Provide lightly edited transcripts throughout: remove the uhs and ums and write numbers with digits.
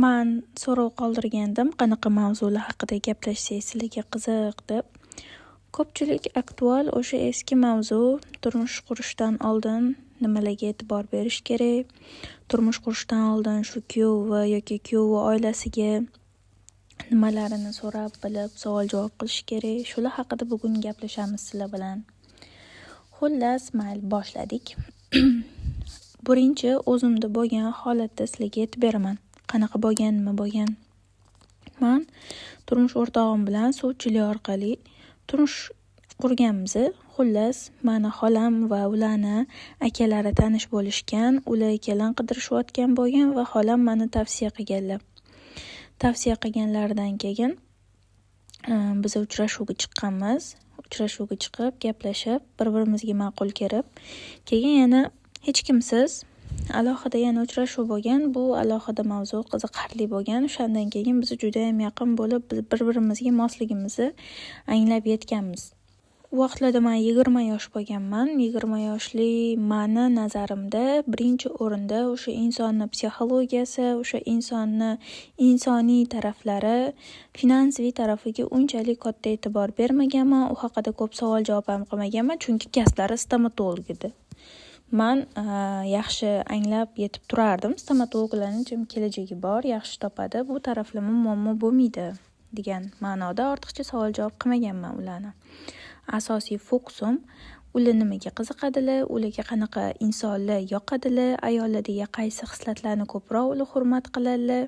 Man so'rov qoldirgandim, qanaqa mavzular haqida gaplashsak sizlarga qiziq deb. Ko'pchilik aktual o'sha eski mavzu: turmush qurishdan oldin nimalarga e'tibor berish kerak, turmush qurishdan oldin shu kuyovi yoki kuyovi oilasiga nimalarini so'rab bilib, savol-javob qilish kerak. Shular haqida bugun gaplashamiz sizlar bilan. Xullas, mayli, boshladik. Birinchi o'zimda bo'lgan holatda sizlarga aytib beraman. Qanaqa bo'lgan, nima bo'lgan. Man turmush o'rtog'im bilan sovchilik orqali turmush qurganmiz. Xullas, mani xolam va ularni akalari tanish bo'lishgan. Ular kelin qidirishayotgan bo'lgan va xolam mani tavsiya qilganlar. Tavsiya qilganlaridan keyin biz uchrashuvga chiqqanmiz. Uchrashuvga chiqib, gaplashib, bir-birimizga ma'qul kelib, keyin yana hech kimsiz alohida yana uchrashuv bo'lgan. Bu alohida mavzu, qiziqarli bo'lgan. O'shandan keyin biz judayam yaqin bo'lib, bir-birimizga mosligimizni anglab yetganmiz. U vaqtlarda man 20 yosh bo'lganman. 20 yoshli mani nazarimda birinchi o'rinda o'sha insonni psixologiyasi, o'sha insonni insoniy taraflari, finansiy tarafiga unchalik katta e'tibor bermaganman. U haqida ko'p savol-javob ham qilmaganman, chunki kasblari stomatolog edi. Man yaxshi anglab yetib turardim, stomatologlarni kelajagi bor, yaxshi topadi, bu taraflama muammo bo'lmaydi degan ma'noda ortiqcha savol-javob qilmaganman ularni. Asosiy fokusim ular nimaga qiziqadilar, ularga qanaqa insonlar yoqadilar, ayollardagi qaysi xislatlarni ko'proq ular hurmat qiladilar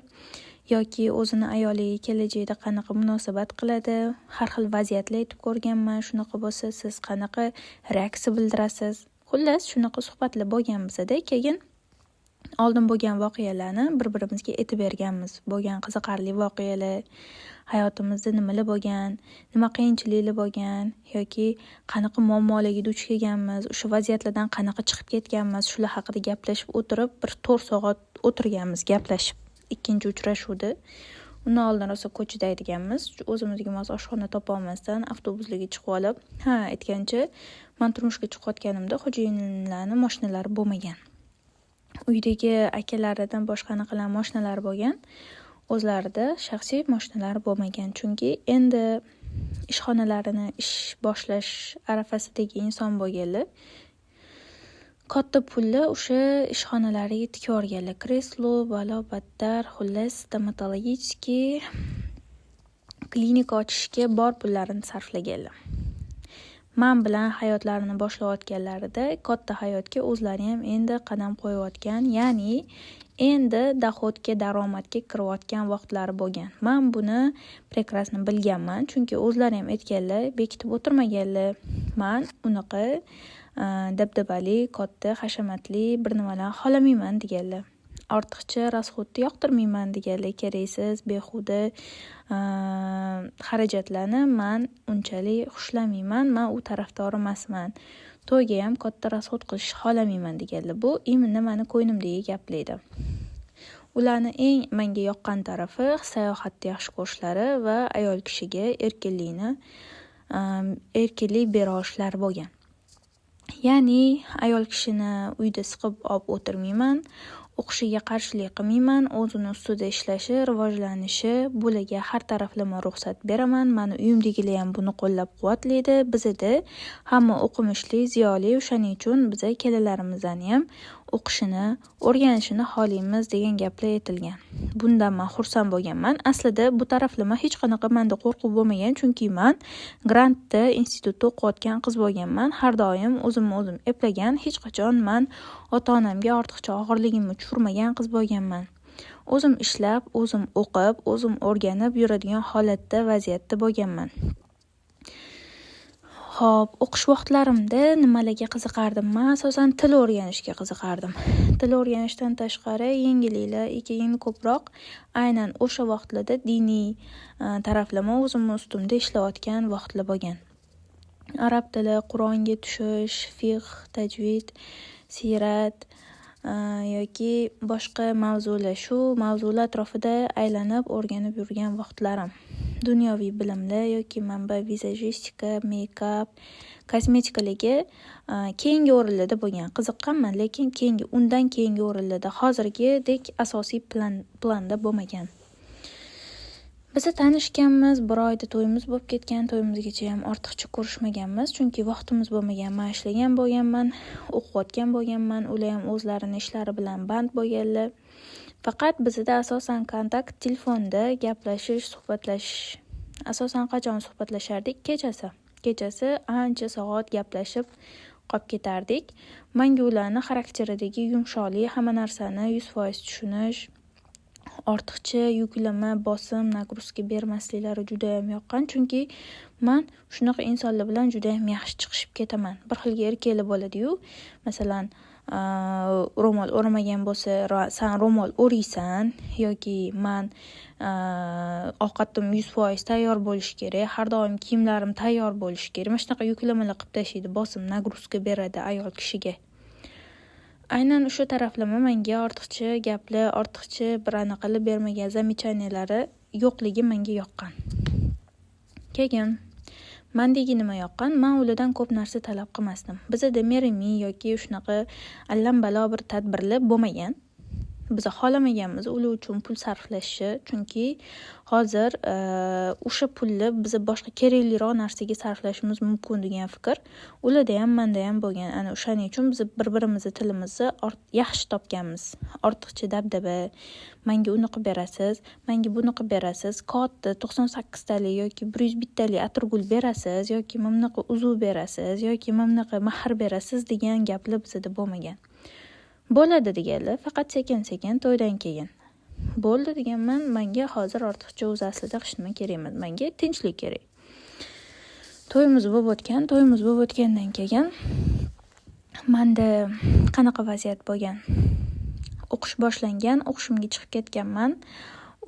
yoki o'zini ayoliga kelajakda qanaqa munosabat qiladi, har xil vaziyatlar aytib ko'rganman, shunaqa bo'lsa, siz qanaqa reaksiya bildirasiz. Xullas, shunaqa suhbatlar bo'lgan bizada. Keyin oldin bo'lgan voqealarni bir-birimizga aytib berganmiz. Bo'lgan qiziqarli voqealar, hayotimizda nimalar bo'lgan, nima qiyinchiliklar bo'lgan yoki qanaqa muammolarga duch kelganmiz, o'sha vaziyatlardan qanaqa chiqib ketganmiz, shular haqida gaplashib o'tirib, bir 4 soat o'tirganmiz gaplashib ikkinchi uchrashuvda. Undan oldin rosa ko'chada aytganmiz, o'zimizga mos oshxona topolmasdan avtobuslarga chiqib olib, ha, aytgancha, man turmushga chiqayotganimda xo'jayinlarni mashinalari bo'lmagan. Uydagi akalaridan boshqa anaqalar mashinalari bo'lgan, o'zlarida shaxsiy mashinalari bo'lmagan. Chunki endi ishxonalarini ish boshlash arafasidagi inson bo'lganlar. Katta pulni o'sha ishxonalariga tikib yuborganlar. Kreslo, balo battar, xullas, стоматологический klinika ochishga bor pullarini sarflaganlar. Man bilan hayotlarini boshlayotganlarida katta hayotga o'zlari ham endi qadam qo'yayotgan, ya'ni endi доход ga, daromadga kirayotgan vaqtlari bo'lgan. Man buni прекрасно bilganman, chunki o'zlari ham aytganlar, bekitib o'tirmaganlar. Man unaqa dabdabali, katta, hashamatli bir nimalarni xohlamayman deganlar. Ortiqcha расход ni yoqtirmayman deganlar, keraksiz, behuda xarajatlarni man unchalik xushlamayman, man u tarafdor emasman. To'yga ham katta расход qilishni xohlamayman deganlar. Bu именно mani ko'nglimdagi gaplar edi. Ularni eng menga yoqqan tarafi sayohatni yaxshi ko'rishlari va ayol kishiga erkinlik bera olishlari bo'lgan. Ya'ni ayol kishini uyda siqib olib o'tirmayman, o'qishiga qarshilik qilmayman, o'zini ustida ishlashi, rivojlanishi, bularga har taraflama ruxsat beraman. Mani uyimdagilar ham buni qo'llab-quvvatlaydi. Bizada hamma o'qimishli, ziyoli, o'shaning uchun biza kelinlarimizni ham o'qishini, o'rganishini xohlaymiz degan gaplar aytilgan. Bundan man xursand bo'lganman. Aslida bu taraflama hech qanaqa manda qo'rquv bo'lmagan, chunki man grantda institutda o'qiyotgan qiz bo'lganman. Har doim o'zimni o'zim eplagan, hech qachon man ota-onamga ortiqcha og'irligimni tushirmagan qiz bo'lganman. O'zim ishlab, o'zim o'qib, o'zim o'rganib yuradigan holatda, vaziyatda bo'lganman. Xo'p, o'qish vaqtlarimda nimalarga qiziqardim? Man asosan til o'rganishga qiziqardim. Til o'rganishdan tashqari yangiliklar, keyin ko'proq aynan o'sha vaqtlarda diniy taraflama o'zimni ustimda ishlayotgan vaqtlar bo'lgan. Arab tili, Qur'onga tushish, fiqh, tajvid, siyrat yoki boshqa mavzular, shu mavzular atrofida aylanib o'rganib yurgan vaqtlarim. Dunyoviy bilimlar yoki mana bu визажистика, мейкап, kosmetikalarga keyingi o'rinlarda bo'lgan. Qiziqqanman, lekin keyingi, undan keyingi o'rinlarda, hozirgidek asosiy planda bo'lmagan. Biza tanishganmiz, bir oyda to'yimiz bo'lib ketgan, to'yimizgachayam ortiqcha ko'rishmaganmiz, chunki vaqtimiz bo'lmagan. Man ishlagan bo'lganman, o'qiyotgan bo'lganman, ular ham o'zlarini ishlari bilan band bo'lganlar. Faqat bizada asosan kontakt telefonda gaplashish, suhbatlashish. Asosan qachon suhbatlashardik? Kechasi. Kechasi ancha soat gaplashib qolib ketardik. Manga ularni xarakteridagi yumshoqlik, hamma narsani 100% tushunish, ortiqcha yuklama, bosim, нагрузка bermasliklari judayam yoqqan. Chunki man shunaqa insonlar bilan judayam yaxshi chiqishib ketaman. Bir xilga erkaklar bo'ladi-yu, masalan, ro'mol o'ramagan bo'lsa, san ro'mol o'riysan yoki man ovqatim 100% tayyor bo'lishi kerak, har doim kiyimlarim tayyor bo'lishi kerak. Mana shunaqa yuklamalar qilib tashlaydi, bosim, нагрузка beradi ayol kishiga. Aynan o'sha taraflama menga ortiqcha gaplar, ortiqcha bir anaqalar bermagan, замечания lari yo'qligi menga yoqqan. Keyin mandagi nima yoqqan? Man ulardan ko'p narsa talab qilmasdim. Bizada marry me yoki shunaqa allam-balo bir tadbirlar bo'lmagan. Biz xohlamaganmiz ular uchun pul sarflashni, chunki hozir o'sha pulni biz boshqa kerakliroq narsaga sarflashimiz mumkin degan fikr ulardayam, mandayam bo'lgan. Ana o'shaning uchun biz bir-birimizni tilimizni yaxshi topganmiz. Ortiqcha dabdaba, manga uni qilib berasiz, manga buni qilib berasiz, katta 98 talik yoki 101 talik atirgul berasiz yoki mana bunaqa uzuv berasiz yoki mana bunaqa mahr berasiz degan gaplar bizada bo'lmagan. Bo'ladi deganlar, faqat sekin-sekin to'ydan keyin. Bo'ldi deganman, manga hozir ortiqcha o'zi aslida hech nima kerak emas. Manga tinchlik kerak. To'yimiz bo'lib o'tgan. To'yimiz bo'lib o'tgandan keyin manda qanaqa vaziyat bo'lgan? O'qish boshlangan, o'qishimga chiqib ketganman.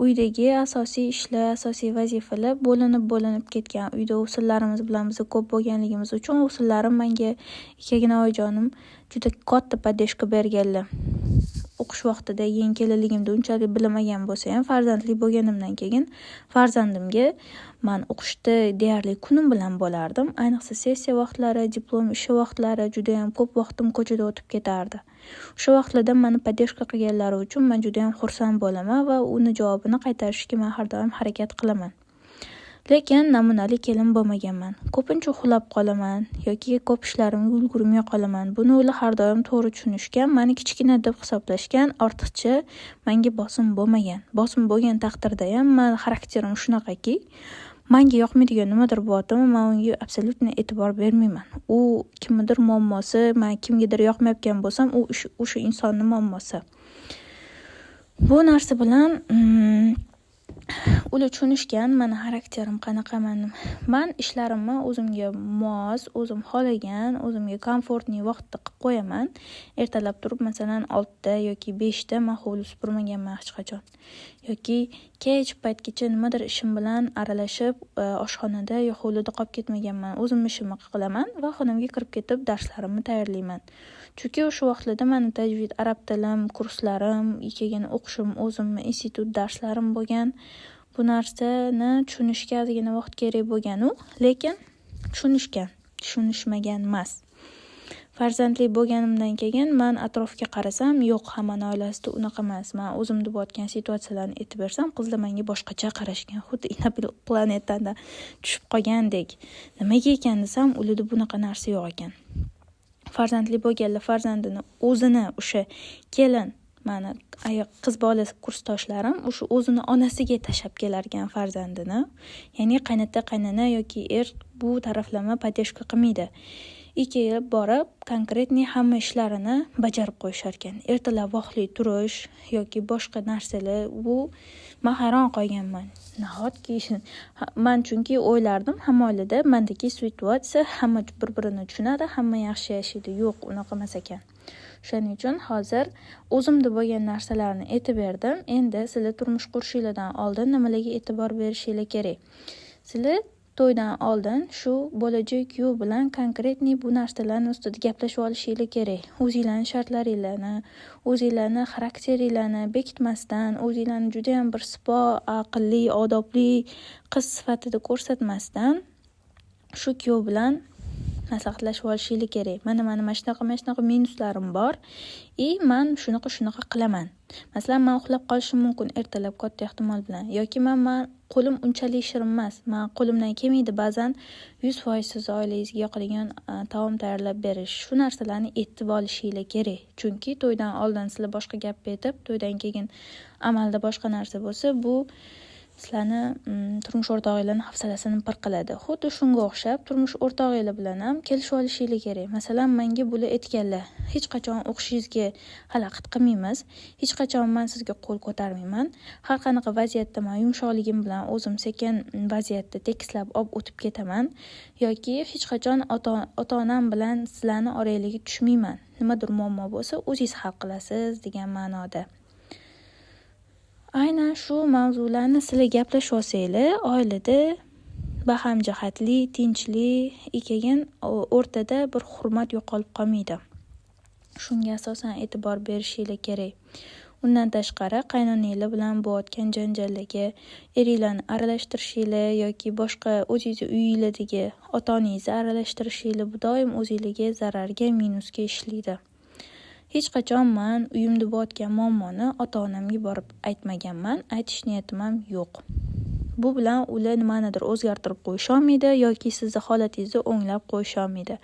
Uydagi asosiy ishlar, asosiy vazifalar bo'linib-bo'linib ketgan. Uyda o'g'sillarimiz bilan biz ko'p bo'lganligimiz uchun o'g'sillarim menga, ikkagina oyijonim juda katta поддержка berganlar. O'qish vaqtida, yangi kelinligimda unchalik bilmagan bo'lsayam, farzandli bo'lganimdan keyin farzandimga man o'qishda deyarli kunim bilan bo'lardim. Ayniqsa sessiya vaqtlari, diplom ishi vaqtlari judayam ko'p vaqtim ko'chada o'tib ketardi. O'sha vaqtlarda mani поддержка qilganlari uchun man judayam xursand bo'laman va uni javobini qaytarishga man har doim harakat qilaman. Lekin namunali kelin bo'lmaganman. Ko'pincha uxlab qolaman yoki ko'p ishlarimga ulgurmay qolaman. Buni ular har doim to'g'ri tushunishgan, mani kichkina deb hisoblashgan, ortiqcha menga bosim bo'lmagan. Bosim bo'lgan taqdirdayam mani xarakterim shunaqaki, manga yoqmaydigan nimadir bo'lyaptimi, man unga абсолютно e'tibor bermayman. U kimnidir muammosi, man kimgadir yoqmayotgan bo'lsam, u o'sha insonni muammosi. Bu narsa bilan ular tushunishgan mani xarakterim qanaqa. Man ishlarimni o'zimga mos, o'zim xohlagan, o'zimga комфортный vaqtda qilib qo'yaman. Ertalab turib, masalan, 6da yoki 5da man hovli supurmaganman hech qachon. Yoki kech paytgacha nimadir ishim bilan aralashib, oshxonada yo hovlida qolib ketmaganman. O'zimni ishimni qilaman va xonamga kirib ketib darslarimni tayyorlayman. Chunki o'sha vaqtlarda mani tajvid, arab tilim kurslarim, keyin o'qishim, o'zimni institut darslarim bo'lgan. Bu narsani tushunishga ozgina vaqt kerak bo'lgan-u, lekin tushunishgan, tushunishmaganmas. Farzandli bo'lganimdan keyin man atrofga qarasam, yo'q, hammani oilasida unaqa emas. Man o'zimda bo'layotgan situatsiyalarni aytib bersam, qizlar menga boshqacha qarashgan, xuddi инопланета dan tushib qolgandek. Nimaga ekan desam, ularda bunaqa narsa yo'q ekan. Farzandli bo'lganlar farzandini o'zini, o'sha kelin, mani qiz bola kursdoshlarim o'sha o'zini onasiga tashlab kelarkan farzandini. Ya'ni qaynota, qaynona yoki er bu taraflama поддержка qilmaydi. И kelib borib конкретный hamma ishlarini bajarib qo'yisharkan. Ertalab vaqtli turish yoki boshqa narsalar, bu man hayron qolganman. Nahotki man, chunki o'ylardim, hamma oilada mandagi situatsiya, hamma bir birini tushunadi, hamma yaxshi yashaydi. Yo'q, unaqa emas ekan. O'shaning uchun hozir o'zimda bo'lgan narsalarni aytib berdim. Endi sizlar turmush qurishinglardan oldin nimalarga e'tibor berishinglar kerak? Sizlar To'ydan oldin shu bo'lajak kuyov bilan конкретный bu narsalarni ustida gaplashib olishinglar kerak. O'zinglarni shartlaringlarni, o'zinglarni xarakteringlarni bekitmasdan, o'zinglarni judayam bir sipo, aqlli, odobli qiz sifatida ko'rsatmasdan shu kuyov bilan maslahatlashib olishinglar kerak. Mana shunaqa, mana shunaqa minuslarim bor и man shunaqa, shunaqa qilaman. Masalan, man uxlab qolishim mumkin ertalab katta ehtimol bilan yoki man qo'lim unchalik shirin emas. Man qo'limdan kelmaydi ba'zan 100% sizni oilangizga yoqadigan taom tayyorlab berish. Shu narsalarni aytib olishinglar kerak. Chunki to'ydan oldin sizlar boshqa gap aytib, to'ydan keyin amalda boshqa narsa bo'lsa, bu sizlarni turmush o'rtog'inglarni hafsalasini pir qiladi. Xuddi shunga o'xshab turmush o'rtog'inglar bilan ham kelishib olishinglar kerak. Masalan, menga bular aytganlar: "Hech qachon o'qishingizga xalaqit qilmaymiz, hech qachon man sizga qo'l ko'tarmayman. Har qanaqa vaziyatda man yumshoqligim bilan o'zim sekin vaziyatni tekislab olib o'tib ketaman yoki hech qachon ota-onam bilan sizlarni oranglarga tushmayman. Nimadir muammo bo'lsa, o'zingiz hal qilasiz" degan ma'noda. Aynan shu mavzularni sizlar gaplashib olsanglar, oilada bahamjihatli, tinchlik, keyin o'rtada bir hurmat yo'qolib qolmaydi. Shunga asosan e'tibor berishinglar kerak. Undan tashqari, qaynonanglar bilan bo'layotgan janjallarga eringlarni aralashtirishinglar yoki boshqa o'zingizni uyinglardagi ota-onangizni aralashtirishinglar bu doim o'zinglarga zararga, minusga ishlaydi. Hech qachon man uyimda bo'layotgan muammoni ota-onamga borib aytmaganman, aytish niyatim ham yo'q. Bu bilan ular nimanidir o'zgartirib qo'yisholmaydi yoki sizni holatingizni o'nglab qo'yisholmaydi.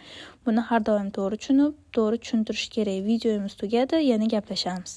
Buni har doim to'g'ri tushunib, to'g'ri tushuntirish kerak. Videomiz tugadi, yana gaplashamiz.